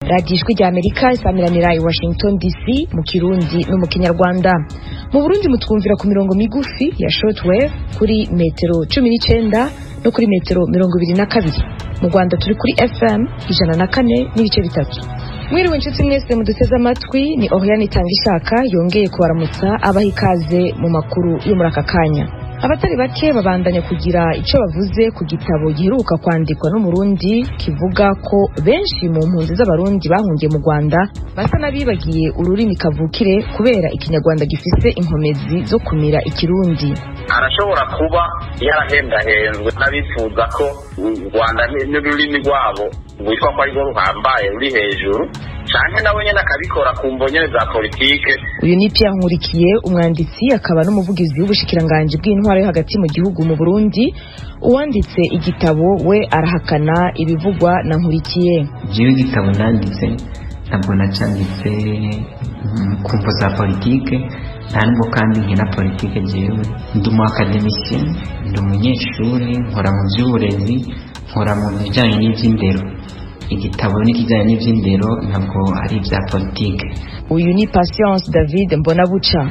Radiyo Ijwi rya Amerika isamiranira i Washington DC mu Kirundi no mu Kinyarwanda. Mu Burundi mutwumvira ku mirongo migufi ya shortwave kuri metero 19 no kuri metero 22. Mu Rwanda turi kuri FM 104.3. Mwiriwe inshuti mwese muduteze amatwi, ni Oriane Itangishaka yongeye kubaramutsa abaha ikaze mu makuru yo muri aka kanya. Abatari bake babandanya kugira icyo bavuze ku gitabo giheruka kwandikwa n'Umurundi kivuga ko benshi mu mpunzi z'Abarundi bahungiye mu Rwanda basa n'abibagiye ururimi kavukire kubera Ikinyarwanda gifise inkomezi zo kumira Ikirundi. Arashobora kuba yarahendahenzwe n'abifuza ko u Rwanda n'ururimi rwabo rwitwa ko arirwo ruhambaye ruri hejuru, canke nawe nyene akabikora ku mvo nyene za politike. Uyu ni Pierre Nkurikiye, umwanditsi akaba n'umuvugizi w'ubushikiranganji bw'intwaro yo hagati mu gihugu mu Burundi. Uwanditse igitabo we arahakana ibivugwa na Nkurikiye. Jewe igitabo nanditse ntabwo nacanditse ku mvo za politike, nta nubwo kandi nkina politike. Jewe ndi umu académicien, ndi umunyeshuri, nkora mu by'uburezi, nkora mu bijyanye n'iby'indero. Igitabo n'ikijyanye n'iby'indero, ntabwo ari ibya politike. Uyu ni Patience David Mbonabuca.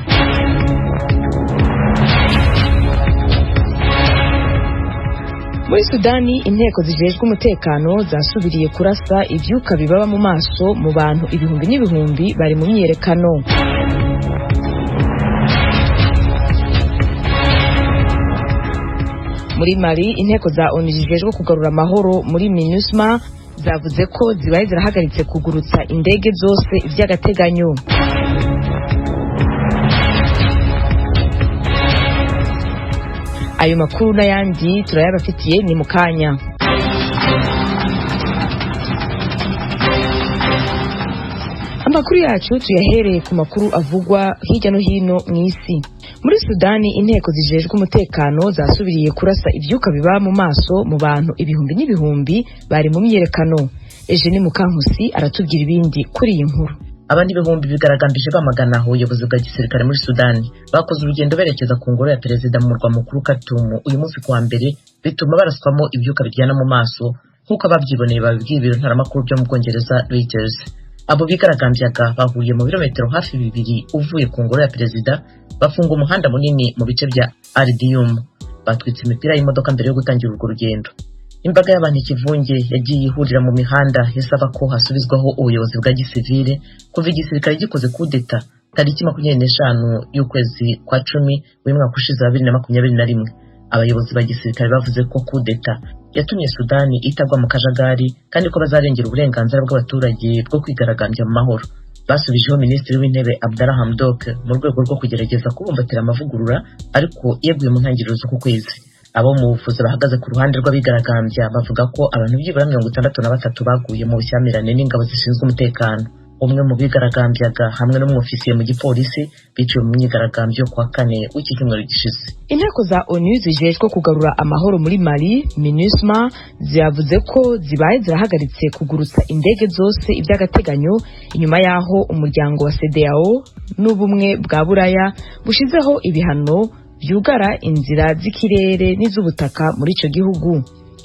Muri Sudani, inteko zijejwe umutekano zasubiriye kurasa ivyuka bibaba mu maso mu bantu ibihumbi n'ibihumbi bari mu myiyerekano. Muri Mali, inteko za ONU zijejwe kugarura amahoro muri MINUSMA zavuze ko zibaye zirahagaritse kugurutsa indege zose vy'agateganyo. Ayo makuru n'ayandi turayabafitiye ni mu kanya. Amakuru yacu tuyahereye ku makuru avugwa hirya no hino mu isi. Muri Sudani, inteko zijejwe umutekano zasubiriye kurasa ivyuka biba mu maso mu bantu ibihumbi n'ibihumbi bari mu myiyerekano. Eugenie Mukankusi aratubwira ibindi kuri iyi nkuru. Abandi ibihumbi bigaragambije bamagana ubuyobozi bwa gisirikare muri Sudani bakoze urugendo berekeza ku ngoro ya perezida mu murwa mukuru Khartoum uyu munsi kuwa mbere, bituma baraswamo ibyuka biryana mu maso, nk'uko ababyiboneye babibwiye ibiro ntaramakuru byo mu Bwongereza Reuters. Abo bigaragambyaga bahuriye mu birometero hafi 2 uvuye ku ngoro ya perezida, bafunga umuhanda munini mu bice bya Ardium, batwitse imipira y'imodoka mbere yo gutangira urwo rugendo. Imbaga y'abantu ikivunge yagiye ihurira mu mihanda isaba ko hasubizwaho ubuyobozi bwa gisivile kuva igisirikare gikoze kudeta tariki 25 y'ukwezi kwa 10 w'umwaka ushize wa 2021. Abayobozi ba gisirikare bavuze ko kudeta yatumye Sudani itagwa mu kajagari kandi ko bazarengera uburenganzira bw'abaturage bwo kwigaragambya mu mahoro. Basubijeho minisitiri w'intebe Abdallah Hamdok mu rwego rwo kugerageza kubumbatira amavugurura, ariko yeguye mu ntangiriro z'uku kwezi. Abo mu buvuzi bahagaze ku ruhande rw'abigaragambya bavuga ko abantu byibura 63 baguye mu bushyamirane n'ingabo zishinzwe umutekano. Umwe mu bigaragambyaga hamwe n'umwofisiye mu gipolisi biciwe mu myigaragambyo kuwa kane w'iki cyumweru gishize. Inteko za ONU zijejwe kugarura amahoro muri Mali, MINUSMA, zavuze ko zibaye zirahagaritse kugurutsa indege zose iby'agateganyo inyuma y'aho umuryango wa CEDEAO n'ubumwe bwa Buraya bushizeho ibihano byugara inzira z'ikirere n'iz'ubutaka muri ico gihugu.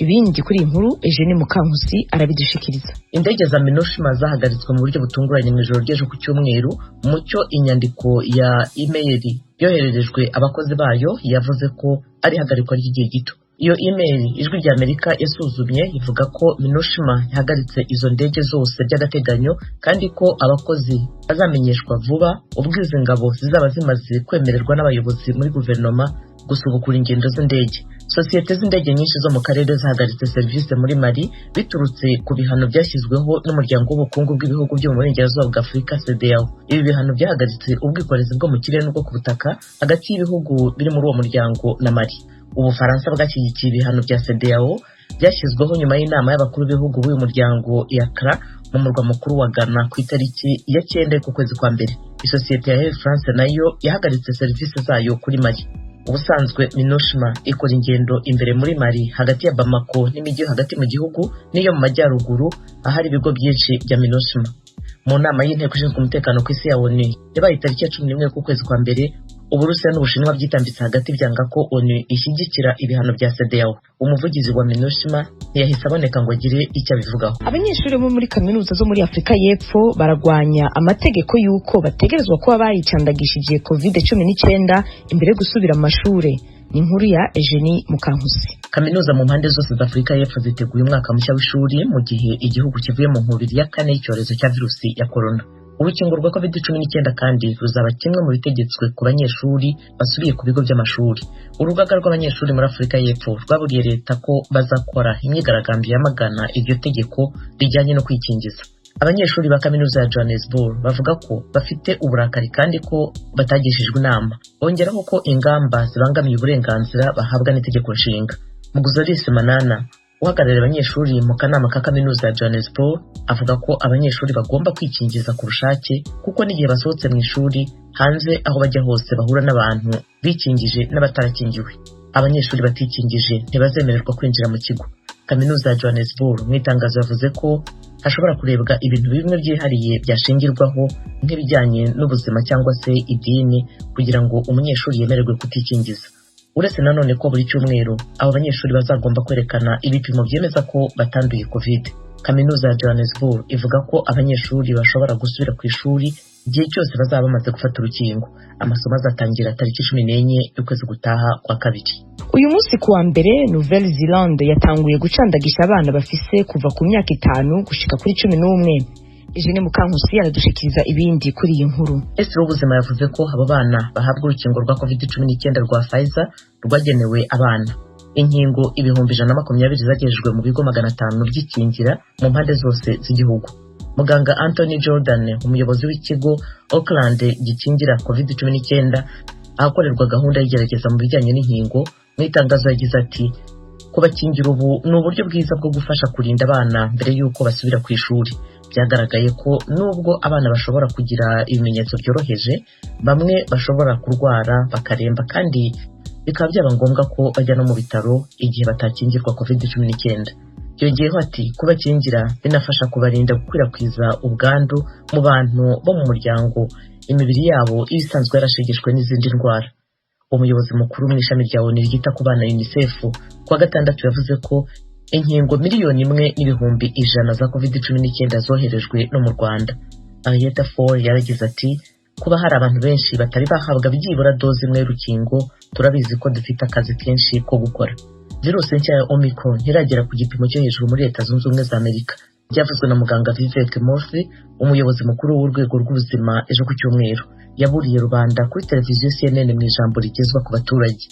Ibindi kuri iyi nkuru Eugenie Mukankusi arabidushikiriza. Indege za MINUSMA zahagaritswe mu buryo butunguranye mu ijoro ry'ejo ku cyumweru, mu cyo inyandiko ya imeyili yohererejwe abakozi bayo yavuze ko ari ihagarikwa ry'igihe gito. Iyo imeyili Ijwi rya Amerika yasuzumye ivuga ko MINUSMA yahagaritse izo ndege zose by'agateganyo kandi ko abakozi bazamenyeshwa vuba ubwo izi ngabo zizaba zimaze kwemererwa n'abayobozi muri guverinoma gusubukura ingendo z'indege. Sosiyete z'indege nyinshi zo mu karere zahagaritse serivisi muri Mali biturutse ku bihano byashyizweho n'umuryango w'ubukungu bw'ibihugu byo mu burengerazuba bwa Afurika CEDEAO. Ibi bihano byahagaritse ubwikorezi bwo mu kirere n'ubwo ku butaka hagati y'ibihugu biri muri uwo muryango na Mali. Ubufaransa bwashyigikiye ibihano bya CEDEAO byashyizweho nyuma y'inama y'abakuru b'ibihugu b'uyu muryango ya Accra mu murwa mukuru wa Ghana ku itariki ya 9 k'ukwezi kwa mbere. Isosiyete ya Air France nayo yahagaritse serivisi zayo kuri Mali. Ubusanzwe MINUSMA ikora ingendo imbere muri Mali hagati ya Bamako n'imijyi hagati mu gihugu n'iyo mu majyaruguru ahari ibigo byinshi bya MINUSMA. Mu nama y'inteko ishinzwe umutekano ku isi ya ONU yabaye tariki ya 11 k'ukwezi kwa mbere, Uburusiya n'Ubushinwa byitambitse hagati byanga ko ONU ishyigikira ibihano bya CEDEAO. Umuvugizi wa MINUSMA ntiyahise aboneka ngo agire icyo abivugaho. Abanyeshuri bo muri kaminuza zo muri Afurika y'Epfo baragwanya amategeko y'uko bategerezwa kuba bayicandagishije COVID-19 imbere yo gusubira mu mashure. Ni inkuru ya Eugenie Mukankusi. Kaminuza mu mpande zose za Afurika y'Epfo ziteguye umwaka mushya w'ishuri mu gihe igihugu kivuye mu nkubiri ya kane y'icyorezo cya virusi ya corona. Urukingo rwa COVID-19 kandi ruzaba kimwe mu bitegetswe ku banyeshuri basubiye ku bigo by'amashuri. Urugaga rw'abanyeshuri muri Afurika y'Epfo rwaburiye leta ko bazakora imyigaragambyo yamagana iryo tegeko rijyanye no kwikingiza. Abanyeshuri ba kaminuza ya Johannesburg bavuga ko bafite uburakari kandi ko batagishijwe inama. Bongeraho ko ingamba zibangamiye uburenganzira bahabwa n'itegeko nshinga. Muguzolisi Manana, uhagarariye abanyeshuri mu kanama ka kaminuza ya Johannesburg, avuga ko abanyeshuri bagomba kwikingiza ku bushake kuko n'igihe basohotse mu ishuri hanze aho bajya hose bahura n'abantu bikingije n'abatarakingiwe. Abanyeshuri batikingije ntibazemererwa kwinjira mu kigo. Kaminuza ya Johannesburg mu itangazo yavuze ko hashobora kurebwa ibintu bimwe byihariye byashingirwaho nk'ibijyanye n'ubuzima cyangwa se idini kugira ngo umunyeshuri yemererwe kutikingiza. Uretse nanone ko buri cyumweru abo banyeshuri bazagomba kwerekana ibipimo byemeza ko batanduye COVID. Kaminuza ya Johannesburg ivuga ko abanyeshuri bashobora gusubira ku ishuri igihe cyose bazaba bamaze gufata urukingo. Amasomo azatangira tariki 14 y'ukwezi gutaha kwa kabiri. Uyu munsi kuwa mbere Nouvelle Zelande yatanguye gucandagisha abana bafise kuva ku myaka 5 gushika kuri 11. Eugene Mukankusi aradushikiriza ibindi kuri iyi nkuru. Minisitiri w'ubuzima yavuze ko abo bana bahabwa urukingo rwa COVID-19 rwa Pfizer rwagenewe abana. Inkingo 120,000 zagejejwe mu bigo 500 by'ikingira mu mpande zose z'igihugu. Muganga Anthony Jordan, umuyobozi w'ikigo Auckland gikingira COVID-19 ahakorerwa gahunda y'igerageza mu bijyanye n'inkingo, mu itangazo yagize ati: "Kubakingira ubu ni uburyo bwiza bwo gufasha kurinda abana mbere y'uko basubira ku ishuri. Byagaragaye ko nubwo abana bashobora kugira ibimenyetso byoroheje, bamwe bashobora kurwara bakaremba kandi bikaba byaba ngombwa ko bajya no mu bitaro igihe batakingirwa COVID-19." Yongeyeho ati: "Kubakingira binafasha kubarinda gukwirakwiza ubwandu mu bantu bo mu muryango, imibiri yabo iba isanzwe yarashegeshwe n'izindi ndwara." Umuyobozi mukuru mu ishami rya ONU ryita ku bana UNICEF kuwa gatandatu yavuze ko inkingo 1,100,000 za COVID-19 zoherejwe no mu Rwanda. Henrietta Fore yaragize ati: "Kuba hari abantu benshi batari bahabwa byibura doze imwe y'urukingo, turabizi ko dufite akazi kenshi ko gukora." Virusi nshya ya Omicron ntiragera ku gipimo cyo hejuru muri Leta Zunze Ubumwe za Amerika. Byavuzwe na muganga Vivek Murthy, umuyobozi mukuru w'urwego rw'ubuzima ejo ku cyumweru. Yaburiye rubanda kuri televiziyo CNN mu ijambo rigezwa ku baturage.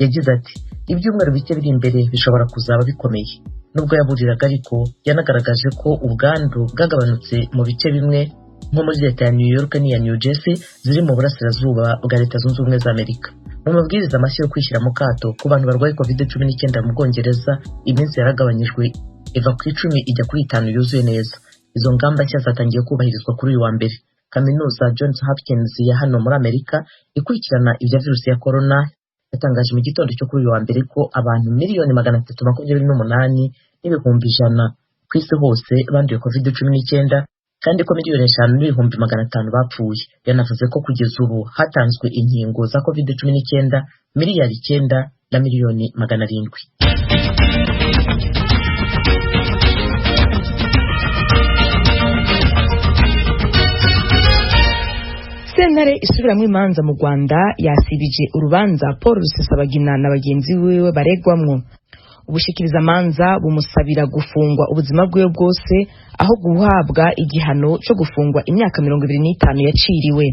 Yagize ati: "Ibyumweru bike biri imbere bishobora kuzaba bikomeye." Nubwo yaburiraga ariko, yanagaragaje ko ubwandu bwagabanutse mu bice bimwe nko muri leta ya New York n'iya New Jersey ziri mu burasirazuba bwa Leta Zunze Ubumwe za Amerika. Mu mabwiriza mashya yo kwishyira mu kato ku bantu barwaye COVID-19 mu Bwongereza, iminsi yaragabanyijwe iva ku 10 ijya kuri 5 yuzuye neza. Izo ngamba nshya zatangiye kubahirizwa kuri uyu wa mbere. Kaminuza Johns Hopkins ya hano muri Amerika ikurikirana ibya virusi ya corona yatangaje mu gitondo cyo kuri uyu wa mbere ko abantu 328,100,000 ku isi hose banduye COVID-19 kandi ko 5,500,000 bapfuye. Yanavuze ko kugeza ubu hatanzwe inkingo za COVID-19 9,700,000,000. Sentare isubiramwo imanza mu Rwanda yasibije urubanza Paul Rusesabagina na bagenzi wiwe baregwamwo. Ubushikirizamanza bumusabira gufungwa ubuzima bwiwe bwose aho guhabwa igihano cyo gufungwa imyaka 25 yaciriwe.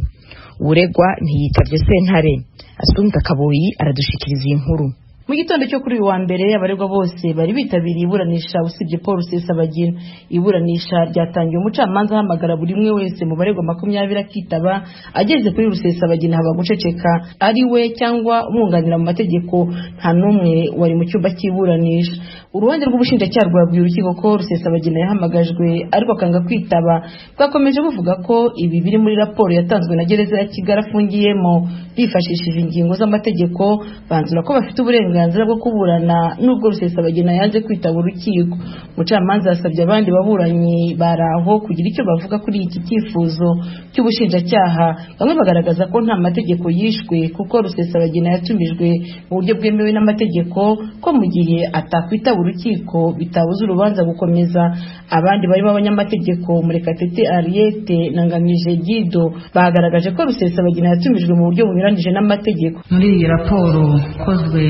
Uregwa ntiyitavye sentare. Asumta Kaboyi aradushikiriza iyi nkuru. Mu gitondo cyo kuri uyu wa mbere abaregwa bose bari bitabiriye iburanisha usibye Paul Rusesabagina. Iburanisha ryatangiye umucamanza ahamagara buri umwe wese mu baregwa 20 akitaba. Ageze kuri Rusesabagina haba guceceka, ari we cyangwa umwunganira mu mategeko nta n'umwe wari mu cyumba cy'iburanisha. Uruhande rw'ubushinjacyaha rwabwiye urukiko ko Rusesabagina yahamagajwe ariko akanga kwitaba. Bwakomeje buvuga ko ibi biri muri raporo yatanzwe na gereza ya Kigali afungiyemo. Bifashishije ingingo z'amategeko banzura ko bafite uburenganzira uburenganzira bwo kuburana nubwo Rusesabagina yanze kwitaba urukiko. Umucamanza yasabye abandi baburanyi bari aho kugira icyo bavuga kuri iki cyifuzo cy'ubushinjacyaha. Bamwe bagaragaza ko nta mategeko yishwe kuko Rusesabagina yatumijwe mu buryo bwemewe n'amategeko, ko mu gihe atakwitaba urukiko bitabuza urubanza gukomeza. Abandi barimo abanyamategeko Murekatete Ariete na Ngamije Guido bagaragaje ko Rusesabagina yatumijwe mu buryo bunyuranyije n'amategeko. Muri iyi raporo ikozwe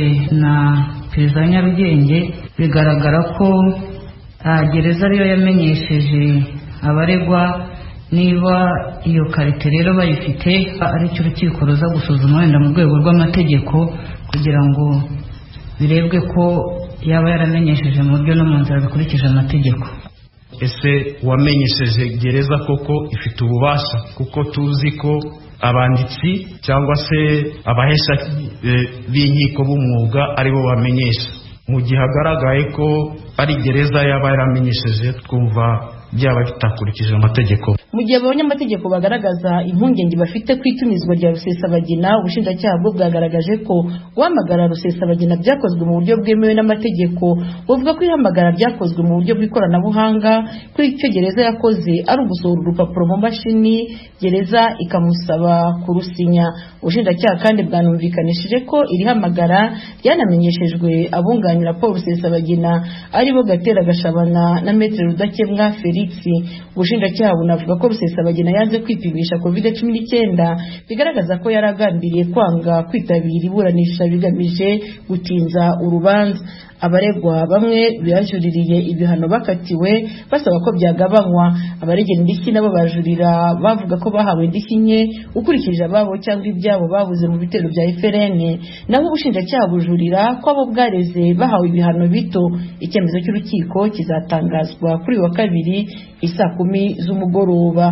na perezida wa Nyarugenge bigaragara ko gereza ariyo yamenyesheje abaregwa. Niba iyo karite rero bayifite, aricyo urukiko ruza gusuzuma wenda mu rwego rw'amategeko kugira ngo birebwe ko yaba yaramenyesheje mu buryo no mu nzira bikurikije amategeko. Ese wamenyesheje gereza koko ifite ububasha? Kuko tuzi ko abanditsi cyangwa se abahesha b'inkiko b'umwuga aribo bamenyesha. Mu gihe hagaragaye ko ari gereza yaba yaramenyesheje, twumva byaba bitakurikije amategeko. Mu gihe abanyamategeko bagaragaza impungenge bafite ku itumizwa rya Rusesabagina, ubushinjacyaha bwo bwagaragaje ko guhamagara Rusesabagina byakozwe mu buryo bwemewe n'amategeko. Buvuga ko ihamagara ryakozwe mu buryo bw'ikoranabuhanga, ko icyo gereza yakoze ari ugusohora urupapuro mu mashini, gereza ikamusaba kurusinya. Ubushinjacyaha kandi bwanumvikanishije ko iri hamagara ryanamenyeshejwe abunganira Paul Rusesabagina, aribo Gatera Gashabana na Maître Rudakemwa Felix. Ubushinjacyaha bunavuga ko Rusesabagina yanze kwipimisha COVID-19, bigaragaza ko yari agambiriye kwanga kwitabira iburanisha bigamije gutinza urubanza. Abaregwa bamwe bajuririye ibihano bakatiwe basaba ko byagabanywa. Abaregera indishyi nabo bajurira bavuga ko bahawe indishyi nke ukurikije ababo cyangwa ibyabo babuze mu bitero bya FRN. Naho ubushinjacyaha bujurira ko abo bwareze bahawe ibihano bito. Icyemezo cy'urukiko kizatangazwa kuri uyu wa kabiri isaa 10 z'umugoroba.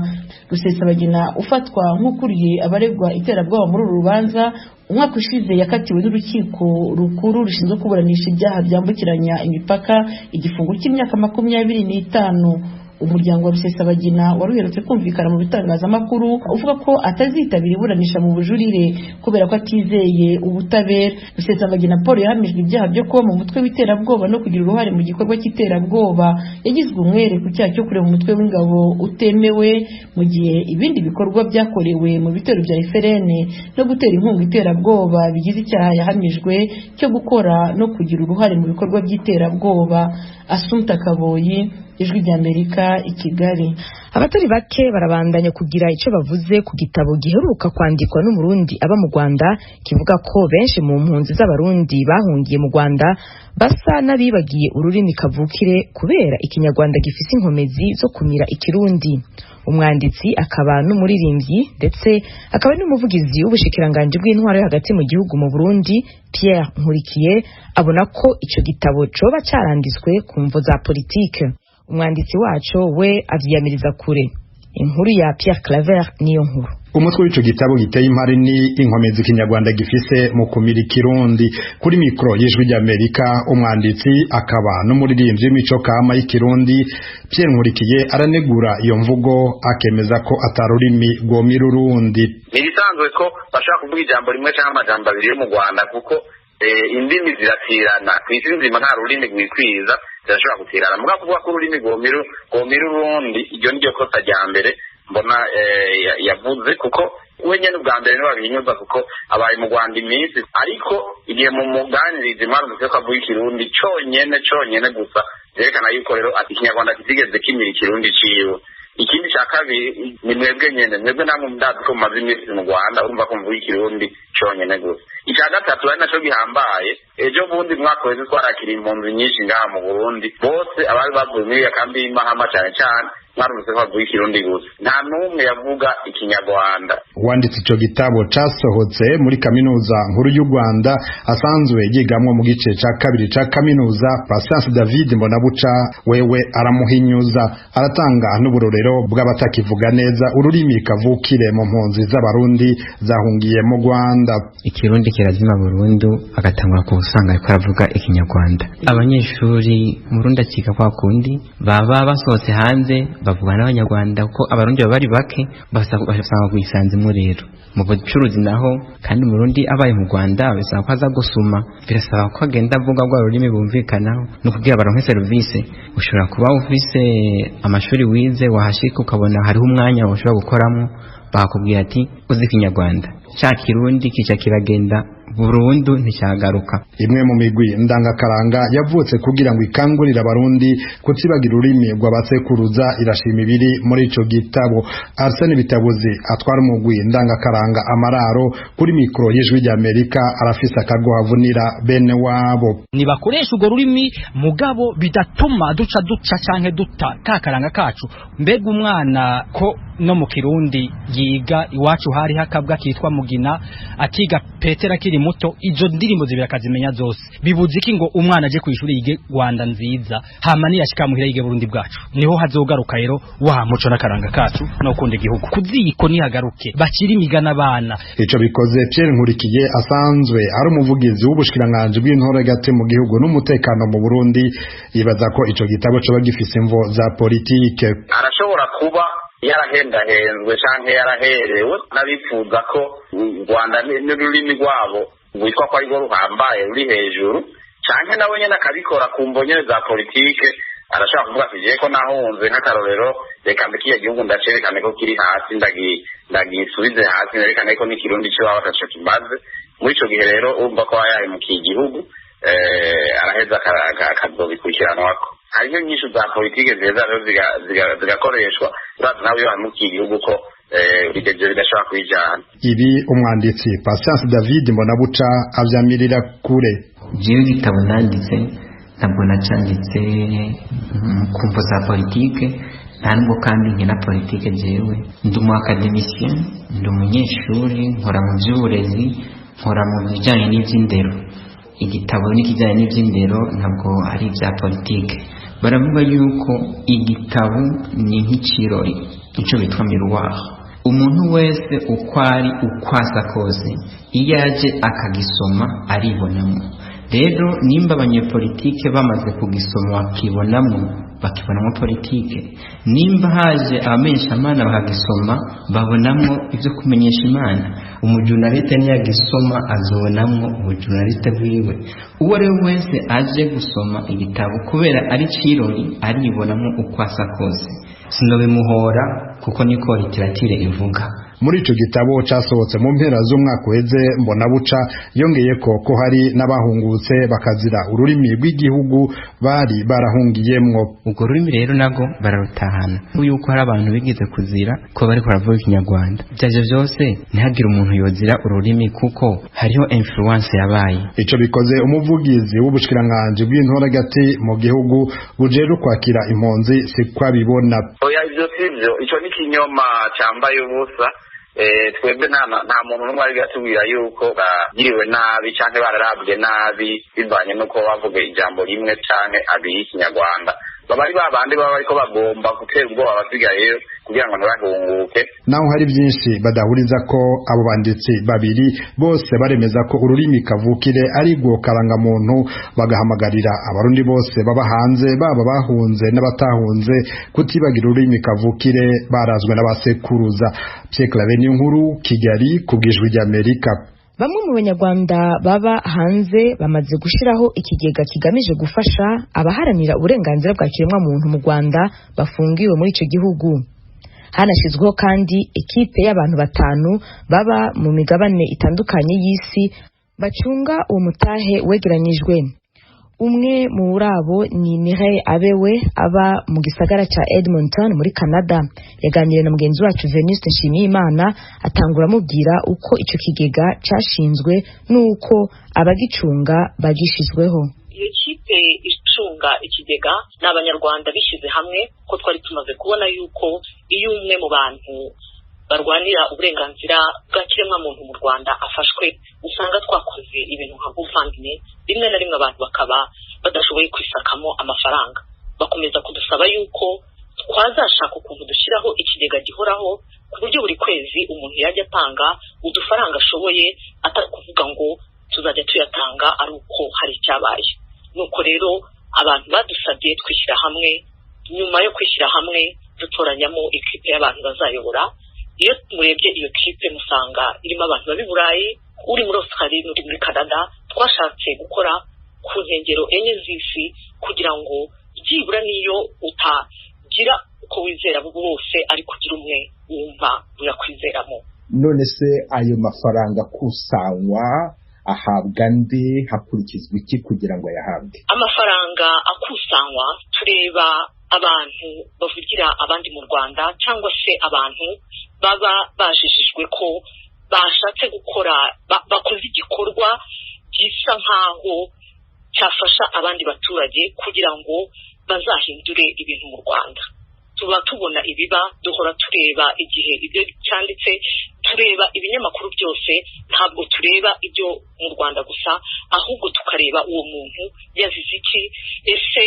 Rusesabagina ufatwa nk'ukuriye abaregwa iterabwoba muri uru rubanza, umwaka ushize yakatiwe n'urukiko rukuru rushinzwe kuburanisha ibyaha byambukiranya imipaka igifungo cy'imyaka 25. Umuryango wa Rusesabagina wari uherutse kumvikana mu bitangazamakuru uvuga ko atazitabira iburanisha mu bujurire kubera ko atizeye ubutabera. Rusesabagina Paul yahamijwe ibyaha byo kuba mu mutwe w'iterabwoba no kugira uruhare mu gikorwa cy'iterabwoba. Yagizwe umwere ku cyaha cyo kureba umutwe w'ingabo utemewe, mu gihe ibindi bikorwa byakorewe mu bitero bya FRN no gutera inkunga iterabwoba bigize icyaha yahamijwe cyo gukora no kugira uruhare mu bikorwa by'iterabwoba. Asumta Kaboyi, Ijwi ry'Amerika, i Kigali. Abatari bake barabandanya kugira icyo bavuze ku gitabo giheruka kwandikwa n'Umurundi aba mu Rwanda, kivuga ko benshi mu mpunzi z'Abarundi bahungiye mu Rwanda basa n'abibagiye ururimi kavukire kubera Ikinyarwanda gifise inkomezi zo kumira Ikirundi. Umwanditsi akaba n'umuririmbyi ndetse akaba n'umuvugizi w'ubushikiranganji bw'intwaro yo hagati mu gihugu mu Burundi, Pierre Nkurikiye, abona ko ico gitabo coba caranditswe ku mvo za politike. Umwanditsi waco we avyiyamiriza kure. Inkuru ya Pierre Claver niyo nkuru. Umutwe w'ico gitabo giteye impari ni inkomezi Ikinyarwanda gifise mu kumira Ikirundi. Kuri mikro y'Ijwi ry'Amerika, umwanditsi akaba n'umuririmbyi w'imico kama y'Ikirundi Pierre Nkurikiye aranegura iyo mvugo, akemeza ko atarurimi rwomira urundi. Ni ibisanzwe ko bashobora kuvuga ijambo rimwe cyangwa amajambo abiri yo mu Rwanda, kuko indimi ziratirana ku isi nzima, nta rurimi rwikwiza, zirashobora gutirana. Mugabo kuvuga ko ururimi rwomira urundi, iryo ni ryo kosa rya mbere mbona yavuze, kuko we nyene ubwa mbere niwe abinyuza, kuko abaye mu Rwanda iminsi. Ariko igihe mu muganirizi mwarumvise ko avuga Ikirundi conyene conyene gusa, vyerekana yuko rero Ikinyarwanda kitigeze kimira Ikirundi ciwe. Ikindi cya kabiri ni mwebwe nyene, mwebwe namwe ndazi ko mumaze iminsi mu Rwanda, urumva ko mvuga Ikirundi conyene gusa. Icya gatatu ari naco gihambaye, ejo bundi mwaka wese twarakiriye impunzi nyinshi ngaha mu Burundi, bose abari bavuye muri iyo kambi y'Imahama cane cane mwarumvise ko bavuga Ikirundi gusa, nta n'umwe yavuga Ikinyarwanda. Uwanditse ico gitabo casohotse muri Kaminuza Nkuru y'u Rwanda asanzwe yigamwo mu gice ca kabiri ca kaminuza, Patience David Mbonabuca, wewe aramuhinyuza, aratanga n'uburorero bw'abatakivuga neza ururimi kavukire mu mpunzi z'Abarundi zahungiye mu Rwanda. Ikirundi kirazima burundu, agatangura kusanga ariko aravuga Ikinyarwanda. Abanyeshuri Murundi akiga kwa kundi baba basohotse hanze bavugana n'Abanyarwanda, kuko Abarundi baba bari bake, basanga kwisanze Barimwo rero mu bucuruzi naho, kandi Umurundi abaye mu Rwanda bisaba ko aza gusuma, birasaba ko agenda avuga rwa rurimi bumvikanaho no kugira baronke serivisi. Ushobora kuba ufise amashuri wize, wahashika ukabona hariho umwanya ushobora gukoramo, bakakubwira ati uzi Ikinyarwanda, ca Kirundi kica kiragenda burundu, nticyagaruka. Imwe mu migwi ndangakaranga yavutse kugira ngo ikangurire Abarundi kutibagira ururimi rw'abasekuruza irashima ibiri muri ico gitabo. Arsene Bitabuzi atwara umugwi ndangakaranga Amararo, kuri mikoro y'Ijwi ry'Amerika arafise akagohavunira bene wabo. Nibakoresha urwo rurimi, mugabo bidatuma duca duca canke duta kakaranga kacu. Mbega umwana ko no mu Kirundi yiga, iwacu hari hakabwa kitwa Mugina, akiga Petera akiri muto, izo ndirimbo zibiri akazimenya zose, bibuze iki ngo umwana aje kwishuri yige Rwanda nziza, hama niyashika muhira yige Burundi bwacu? Niho hazogaruka rero wa muco n'akaranga kacu no gukunda igihugu. Kuziko nihagaruke bakiri imigana abana. Ico bikoze, Pierre Nkurikiye asanzwe ari umuvugizi w'ubushikiranganji bw'intore gati mu gihugu n'umutekano mu Burundi, yibaza ko ico gitabo coba gifise imvo za politike. Arashobora kuba yarahendahenzwe canke yaraherewe n'abifuza ko u Rwanda n'ururimi rwabo rwitwa ko arirwo ruhambaye ruri hejuru, canke nawe nyene akabikora ku mvo nyene za politike. Arashobora kuvuga ati jewe ko nahunze, nk'akarorero, reka mbe kiriya gihugu ndacerekane ko kiri hasi, ndagisubize hasi, nerekane ko n'Ikirundi c'iwabo ataco kimaze. Muri ico gihe rero urumva ko aba yahemukiye igihugu, araheza akazobikurikiranwako. Hariho inyishu za politike ziheza rero zigakoreshwa. Urazi nawe iyo wahemukiye igihugu ko ibyo bidashobora kwijana. Ibi umwanditsi Patience David Mbonabuca avyamirira kure. Jewe igitabo nanditse ntabwo nacanditse ku mvo za politike, nta nubwo kandi nkina politike. Jewe ndi umu académicien, ndi umunyeshuri, nkora mu by'uburezi, nkora mu bijyanye n'iby'indero. Igitabo n'ikijyanye n'iby'indero, ntabwo ari ibya politike. Baravuga yuko igitabo ni nk'ikirori, icyo bitwa miroir. Umuntu wese uko ari, uko asa kose, iyo aje akagisoma aribonamo. Rero nimba abanyepolitike bamaze kugisoma bakibonamo, bakibonamo politike, nimba haje abamenyeshamana bakagisoma babonamo ibyo kumenyesha Imana, umujurnaliste niyagisoma azobonamwo ubujurnaliste bwiwe, uwo ari we wese aje gusoma igitabo kubera ari cirori aribonamo uko asa kose. Sinobimuhora kuko niko littérature ivuga. Muri ico gitabo casohotse mu mpera z'umwaka uheze, Mbonabuca yongeye ko hari n'abahungutse bakazira ururimi rw'igihugu bari barahungiyemwo. Urwo rurimi rero nago bararutahana, yuko hari abantu bigeze kuzira ko bariko baravuga Ikinyarwanda. Ivyo vyose, ntihagire umuntu yozira ururimi kuko hariho influence yabaye. Ico bikoze, umuvugizi w'ubushikiranganji bw'intore gati mu gihugu bujejwe kwakira impunzi sikwabibona. Oya, ivyo sivyo, ico ni kinyoma cambaye ubusa. Twebwe nta muntu n'umwe ari atubwira yuko bagiriwe nabi canke bararabwe nabi bivanye n'uko bavuga ijambo rimwe canke abiri y'Ikinyarwanda. Baba ari babandi baba bariko bagomba gutera ubwoba abasigayeyo kugira ngo ntibahunguke. Naho hari byinshi badahuriza ko abo banditsi babiri, bose baremeza ko ururimi kavukire ari rwo karangamuntu, bagahamagarira Abarundi bose baba hanze, baba bahunze n'abatahunze, kutibagira ururimi kavukire barazwe n'abasekuruza. Pierre Claver Niyonkuru, Kigali, ku bw'Ijwi ry'Amerika. Bamwe mu Banyarwanda baba hanze bamaze gushyiraho ikigega kigamije gufasha abaharanira uburenganzira bwa kiremwamuntu mu Rwanda bafungiwe muri icyo gihugu. Hanashyizweho kandi ekipe y'abantu batanu baba mu migabane itandukanye y'isi bacunga uwo mutahe wegeranyijwe. Umwe muri abo ni Mireille Abewe, aba mu gisagara cya Edmonton muri Canada. Yaganiriye na mugenzi wacu Venuste Nshimiyimana, atangura amubwira uko icyo kigega cyashinzwe n'uko abagicunga bagishizweho. Iyo kipe icunga ikigega ni Abanyarwanda bishyize hamwe, ko twari tumaze kubona yuko iyo umwe mu bantu barwanira uburenganzira bwa kiremwamuntu mu Rwanda afashwe, usanga twakoze ibintu nka GoFundMe, rimwe na rimwe abantu bakaba badashoboye kwisakamo amafaranga, bakomeza kudusaba yuko twazashaka ukuntu dushyiraho ikigega gihoraho, ku buryo buri kwezi umuntu yajya atanga udufaranga ashoboye, atari kuvuga ngo tuzajya tuyatanga ari uko hari icyabaye. Nuko rero abantu badusabye, twishyira hamwe. Nyuma yo kwishyira hamwe, dutoranyamo ikipe y'abantu bazayobora. Iyo murebye iyo kipe musanga irimo abantu baba i Burayi, uri muri Australia n'uri muri Canada. Twashatse gukora ku nkengero enye z'isi kugira ngo byibura niyo utagira uko wizera bose, ariko ugira umwe wumva uyakwizeramo. None se ayo mafaranga akusanywa ahabwa nde, hakurikizwa iki kugira ngo ayahabwe? Amafaranga akusanywa tureba abantu bavugira abandi mu Rwanda, cyangwa se abantu baba bajijijwe ko bashatse gukora, bakoze igikorwa gisa nk'aho cyafasha abandi baturage kugira ngo bazahindure ibintu mu Rwanda. Tuba tubona ibiba, duhora tureba igihe ibyo cyanditse, tureba ibinyamakuru byose, ntabwo tureba ibyo mu Rwanda gusa, ahubwo tukareba uwo muntu yazize iki, ese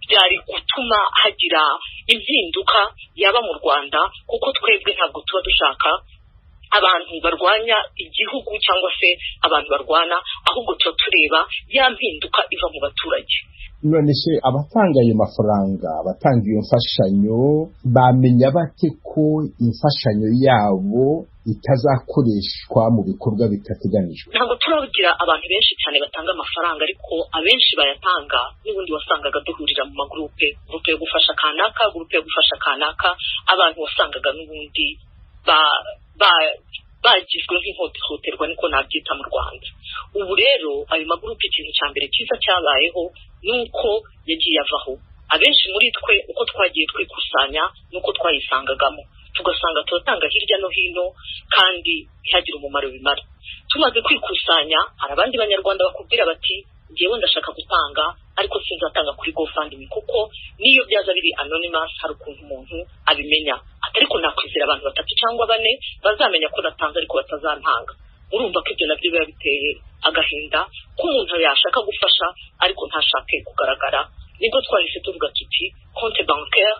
byari gutuma hagira impinduka yaba mu Rwanda, kuko twebwe ntabwo tuba dushaka abantu barwanya igihugu cyangwa se abantu barwana, ahubwo tuba tureba ya mpinduka iva mu baturage. None se abatanga ayo mafaranga, abatanga iyo mfashanyo, bamenya bate ko imfashanyo yabo itazakoreshwa mu bikorwa bitateganijwe? Ntabwo turagira abantu benshi cyane batanga amafaranga, ariko abenshi bayatanga n'ubundi wasangaga duhurira mu magurupe, gurupe yo gufasha kanaka, gurupe yo gufasha kanaka, abantu wasangaga n'ubundi bagizwe nk'ihohoterwa, niko nabyita mu Rwanda. Ubu rero ayo magurupe, ikintu cya mbere cyiza cyabayeho ni uko yagiye avaho. Abenshi muri twe uko twagiye twikusanya nuko twayisangagamo, tugasanga turatanga hirya no hino kandi ntihagire umumaro bimara. Tumaze kwikusanya, hari abandi banyarwanda bakubwira bati ngewe ndashaka gutanga, ariko sinzatanga kuri GoFundMe, kuko niyo byaza biri anonymous hari ukuntu umuntu abimenya, ariko nakwizera abantu batatu cyangwa bane bazamenya ko natanze ariko batazantanga. Urumva ko ibyo nabyo biba biteye agahinda ko umuntu yashaka gufasha ariko ntashake kugaragara. Nibwo twahise tuvuga tuti compte bancaire